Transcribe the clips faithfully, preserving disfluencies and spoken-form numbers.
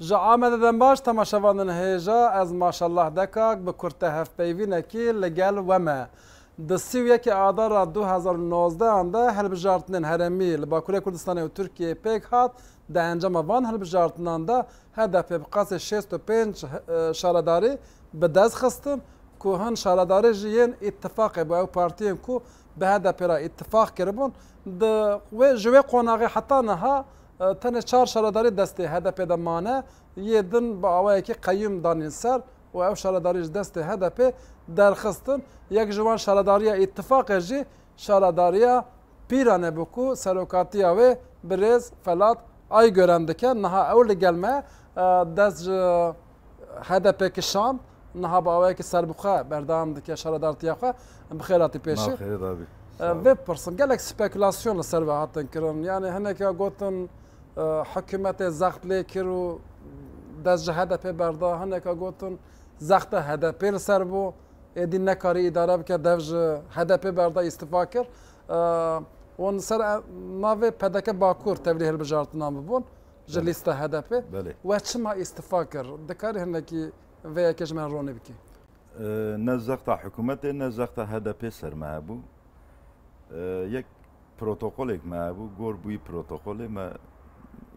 Ji Amedê dem baş temaşevanên hêja, ez Maşallah Dekak bi kurte hevpeyvînekî li gel we me. Di sî û yekê Adara du hezar û nozdehan de hilbijartinên herêmî li Bakurê Kurdistanê û Tirkiyeyê pêk hat, di encama van hilbijartinan de H D P bi qasê şêst û pênc, e, şaredarî bi dest xistin, ku hin şaredarî jî yên îtifaqê bû, ew partiyên ku bi H D P re îtifaq kiribûn. Di wê, ji wê qonaxê heta niha, e, tenê çar şaredarî destê H D P de mane, yê din bi awayekî qeyûm danîn ser û ew şaredarî ji destê H D P derxistin. Yek ji wan şaredariya îtifaqê jî şaredariya Pîranê bû ku serokatiya wê birêz Felat Aygören dike. Niha ew li gel me, e, dest ji H D P kişand, niha bi awayekî serbixwe berdewam dike şaredartiya xwe. Bi xêr hatî pêşî. Nav xêrê dabî. E, Sağ ol. Vê pirsin, gelek spekulasyon li ser ve hatin kirin. Yani hineka gotin, e, hikûmetê zext lê kir û dest ji H D P berda. Hineka gotin zexta H D P li ser bû. Êdî nekarî îdare bike, dev ji H D P berda, îstifa kir. E, wan li ser, e, navê P D K Bakur tevlî hilbijartinan bibûn ji Belê. Lîsta H D P. Belê. We çima îstifa kir? Dikarî hinekî vê yekê ji me ronî bikî? E, ne zexta hikûmetê, ne zexta H D P ser me hebû. E, yek protokolek me hebû, gor bûyî protokolê me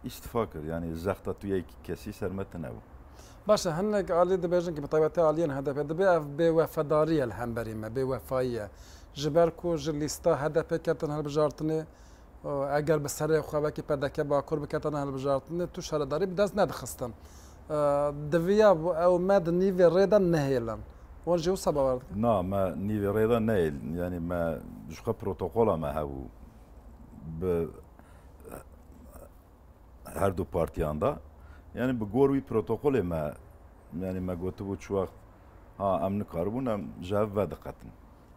îstifa kir. Yani zexta tu yek kesî ser me tune bû. Baş e, hinek alî dibêjin ki bi taybetî aliyên H D P dibê ev bêwefedarî ye li hemberî me, bêwefayî ye. Ji ber ku ji lîsta H D P ketin hilbijartinê, eger bi serê xwe wekî P D K Bakur biketin hilbijartinê, tu şaredarî bi dest nedixistin. Diviya ew me di nîvê rê de nehêlin. Wan jî wisa bawer dikin? Na, me nîvê rê de nehêlin. Yani me ji xwe protokola me hebû bi her du partiyan de. Yani bi gor wî protokolê me, yani me gotibû çi wext, ha, em nikaribûn, em ji hev vediqetin.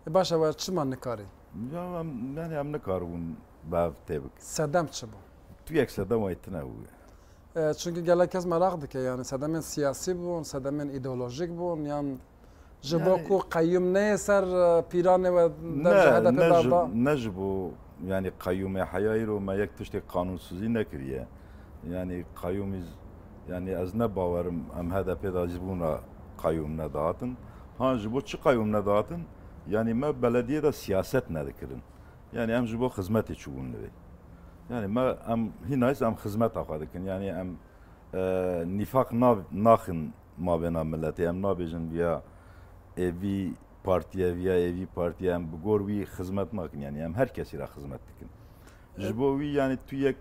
E, baş e, we çima nikarî? Ya, em, yani em nikaribûn bi hev tê bikin. Sedem çi bû? Tu yek sedem wê tune bû. E, çünkü gelek kes meraq dike, yani sedemên siyasî bûn, sedemên îdeolojîk bûn, yan ji bo Yani ku qeyûm neyê ser, e, pîranê we dev ji Ne, H D P ne ji, berda? Ne ji bo, yani qeyûmê heya îro me yek tiştê qanunsizî nekiriye. Yani qeyûmî z-, yani ez ne bawerim em H D P de ji bûna qeyûm nedahatin. Ha, ji bo çi qeyûm nedahatin? Yani me belediyê de siyaset nedikirin. Yani em ji bo xizmetê çûbûn li vê. Yani me, em hînayis em xizmeta xwe dikin. Yani em, e, nîfaq nav-, naxin mabêna miletê. Em nabêjin viya êvî partiye, viya êvî partiye. Em bi gor wî xizmet nakin. Yani em her kesî re xizmet dikin. Ji bo wî, yani tu yek,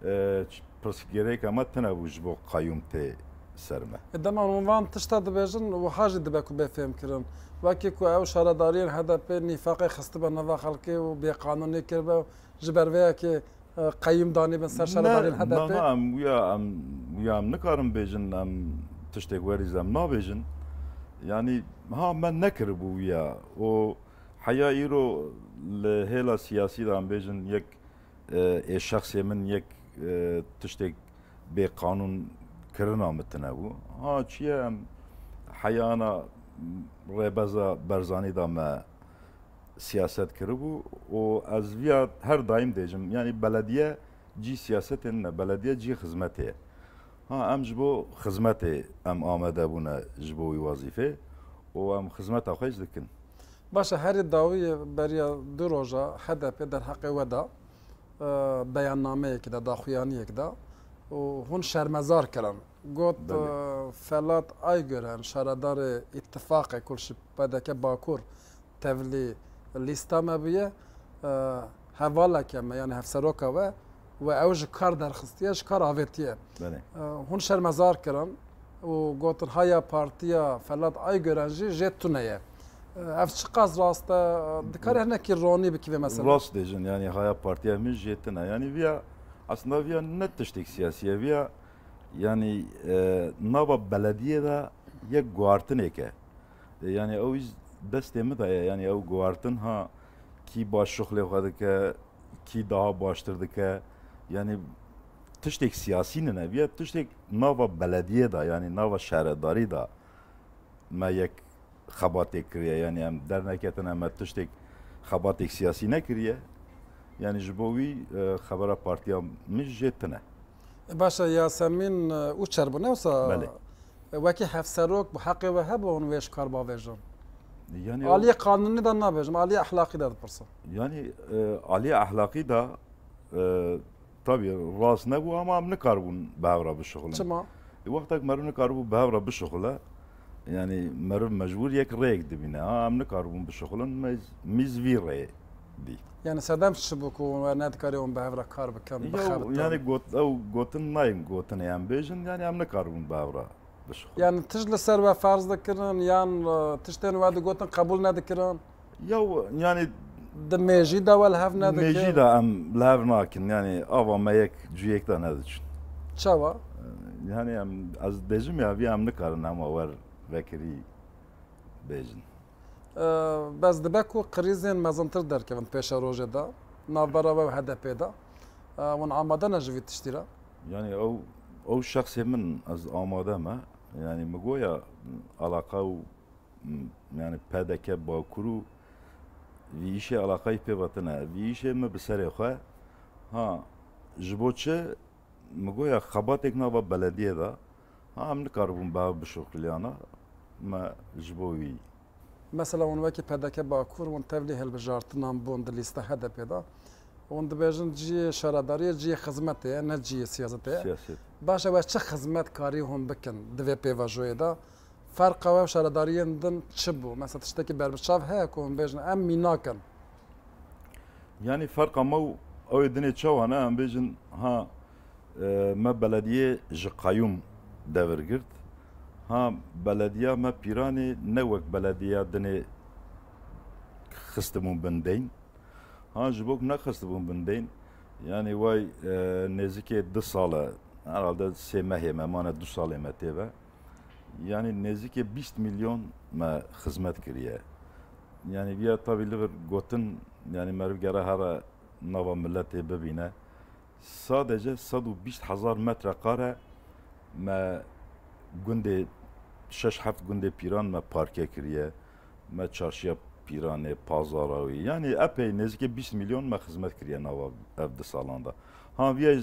e, ç-, pirsgirêka me tune bû ji bo qeyûm tê ser me. E, dema hûn van tişta dibêjin, wiha jî dibe ku bê fêhmkirin. Wekî ku ew şaredariyên H D P nîfaqê xistibe nava xelkê û bêqanûnî kiribe, ji ber vê yekê, e, qeyûm danîbin ser Ne, şaredariyên H D P? Na, na, em wiya, em wiya em nikarin bêjin, em tiştek werî zem nabêjin. Yani, ha, me nekiribû wiya. O heya îro li hêla siyasî de em bêjin yek, e, ê şexsê min yek, e, tiştek bêqanûn kirina min tune bû. Ha, çi ye, em heyana Rêbeza Barzanî de me siyaset kiribû û ez viya her daîm dêjim, yanî belediye cî siyasetê nine, belediye cî xizmetê ye. Ha, em ji bo xizmetê em amade bûne ji bo wî wezîfê û em xizmeta xwe jî dikin. Baş e, herî dawî beriya du roja H D P derheqê we da, e, beyannameyekê de, daxuyaniyek da û hûn şermezar kirin. Got, Belê. e, Felat Aygören, şaredarê Îttifaqê ku ji P D K Bakur tevlî lîsta me bûye, e, hevaleke me, yani hevseroka we, we ew ji kar derxistiye, ji kar avêtiye. Belê. E, hûn şermezar kirin û gotin, haya partiya Felat Aygören jî jê tune ye. E, ev çiqas rast e? Dikarî hinekî ronî bikî vê meselê? Rast dêjin, yani haya partiya min jê tune. Yani viya, aslında viya ne tiştek siyasî ye, viya, yani, e, nava belediyê de yek guhartinêk e. E, yani ew îz destê min de ye, yani ew guhartin ha kî baş şixulê xwe dike, kî daha baştir dike. Yani tiştek siyasî nine, viya tiştek nava belediyê de, yani nava şaredarî de me yek xebatê kiriye. Yani em derneketine, me tiştek xebatêk siyasî nekiriye. Yani ji bo wî, e, xebera partiya min jê tune. Baş e, Yasemîn, e, Uçer bû, ne wisa? Belê. E, wekî hevserok bi heqê we hebû hûn wê ji kar bavêjin? Yani o Aliyê qanûnî de nabêjim, aliyê ehlaqî de dipirsim. Yani, e, aliyê ehlaqî de, e, tabii rast nebû ama em nikaribûn bi hev re bişuxulin. Çima? E, wextek meriv nikaribû bi hev re bişuxule, yani meriv mecbûr yek rêyek dibîne. Ha, em nikaribûn bişuxulin, me, mîz vî rê dî. Yani sedem çi bû ku we nedikarî hûn bi hev re kar bikin, bi Ya, xebitin? Yani got-, ew gotin nayên gotinê em bêjin, yani em nikaribûn bi hev re bişuxulin. Yani tişt li ser we ferz dikirin, yan, e, tiştên we digotin qebûl nedikirin? Ya, yani Di mêjî de we li hev nedikin? Mêjî de em li hev nakin, yani ava me yek cuyek de nediçin. Çawa? Yani em, ez dêjim ya, vî em nikarin hema wer vekirî bêjin. E, bes dibe ku krîzên mezintir derkevin pêşerojê de, navbera we û H D P de. E, hûn amade ne ji vî tiştî re? Yani ew, ew şexsê min ez amade me. Yani mi goya alaqa û, yani P D K Bakur û vî îşê alaqayî pê ve tine. Vî îşê mi bi serê xwe. Ha, ji bo çi? Mi goya xebatêk nava belediyê de, ha, em nikaribûn bi hev bişuxuliyana, me ji bo wî. Mesela hûn wekî P D K Bakur, hûn tevlî hilbijartinan bûn di lîsta H D P de. Hûn dibêjin cihê şaredariyê cihê xizmetê ye, ne cihê siyasetê ye. Siyaset. Baş e, we çi xizmetkarî hûn bikin di vê pêvajoyê de? Ferqa we û şaredariyên din çi bû? Mesela tiştekî berbiçav heye ku hûn bêjin, em mînak in? Yani ferqa me û ew ê dinê çawa ne? Em bêjin, ha, e, me belediyê ji qayûm devir girt. Ha, belediya me Pîranê ne wek belediya dinê xistibûn bin deyn. Ha, ji bo ku nexistibûn bin deyn, yani way, e, nêzikê du sal e, herhalde sê mehê me mane, du salê me tê ve. Yani nêzikê bîst milyon me xizmet kiriye. Yani viya tabî li vir gotin, yani meriv gere here nava miletê bibîne. Sadece sed û bîst hezar metre kare me gundê, şeş heft gundê Pîran me parke kiriye. Me çarşiya Pîranê, pazara wî. Yani epey nêzikê bîst milyon me xizmet kiriye nava ev du salan de. Ha, viya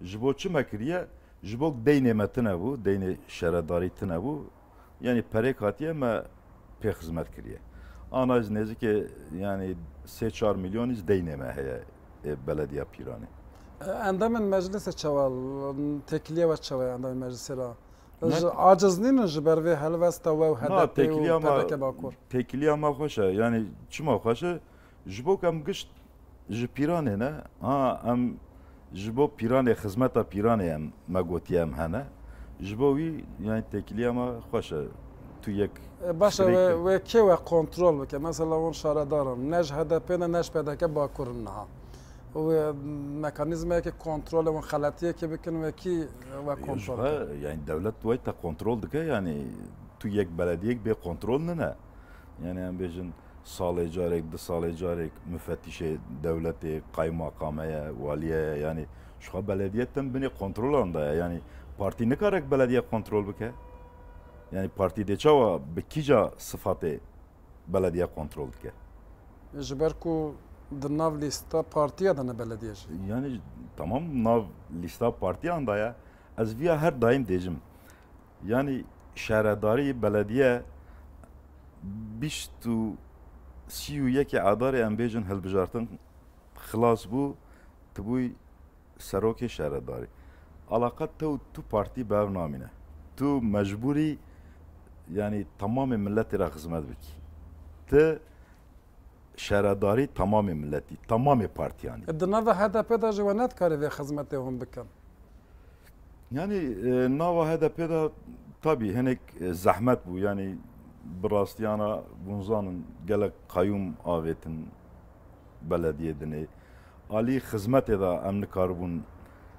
ji bo çi me kiriye? Ji bo deynê me tine bû, deynê şaredarî tine bû. Yani perêk hatiye me pê xizmet kiriye. Ana ez nêzikê, yani sê çar milyon îz deynê me heye, ê belediya Pîranê. Endamên meclisê çawa, têkiliya we çawa ye endamên meclisê re? Ne- Ji aciz nînin ji ber vê helwesta we û Na, H D P û têkiliya me, P D K Bakur? Têkiliya me xweş e. Yani çima xweş e? Ji bo ku em gişt ji Pîranê ne. Ha, em ji bo Pîranê, xizmeta Pîranê em, me gotiye em hene. Ji bo wî, yani têkiliya me xweş e. Tu yek E, baş e, wê, wê kê we kontrol bike? Mesela hûn şaredar in. Ne ji H D P ne, ne ji P D K Bakur in niha. Wê mekanîzmayekê kontrolê hûn xeletiyekê bikin, wê kî we Ji kontrol bike? Xwe, yani dewlet wayta kontrol dike, yani tu yek belediyek bê kontrol nine. Yani em bêjin, salê carek, du salê carek mufetîşê dewletê, qaymakam heye, walî heye, yani ji xwe belediye tim binê kontrolan de ye. Yani partî nikare belediye kontrol bike. Yani partî dê çawa, bi kîja sifatê belediye kontrol dike? Ji ber ku di nav lîsta partiya de ne belediye jî. Yani tamam, nav lîsta partiyan de ye. Ez viya her daim dêjim. Yani şaredarî, belediye bîst û sî û yekê Adarê em bêjin hilbijartin xilas bû, tu bûyî serokê şaredarî. Alaqa te û tu partî bi hev namîne. Tu mecbûrî, yani temamê miletê re xizmet bikî. Tu şaredarî temamê miletî, temamê partiyanî. E, di nava H D P de jî we nedikarî vê xizmetê hûn bikin? Yani, e, nava H D P de tabî hinek, e, zehmet bû. Yani bi rastiyana hûn zanin gelek qayûm avêtin belediyê dinê. Alî xizmetê de em nikaribûn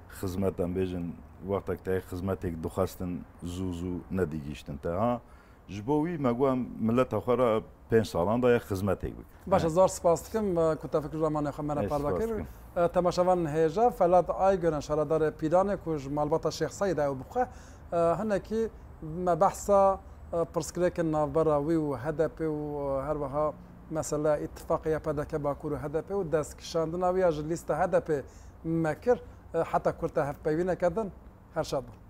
xizmet, em bêjin, wextek te xizmetek dixwestin zû zû nedigihîştin te. Ha, Ji bo wî me got em mileta xwe re pênc salan daye xizmetek bikin. Baş e, zor spas dikim, e, ku te fikir ramanê xwe me re parve kir. E, temaşevanên hêja, Felat Aygören, şaredarê Pîranê ku ji malbata Şêx Seîd e û bi xwe, e, hinekî me behsa, e, pirsgirêkên navbera wî û H D P û, e, her wiha meseleya îtifaqê ya P D K Bakur û H D P û destkişandina wî ya ji lîsta H D P me kir. E, heta ku te hevpeyvîneke din, Her şad bin.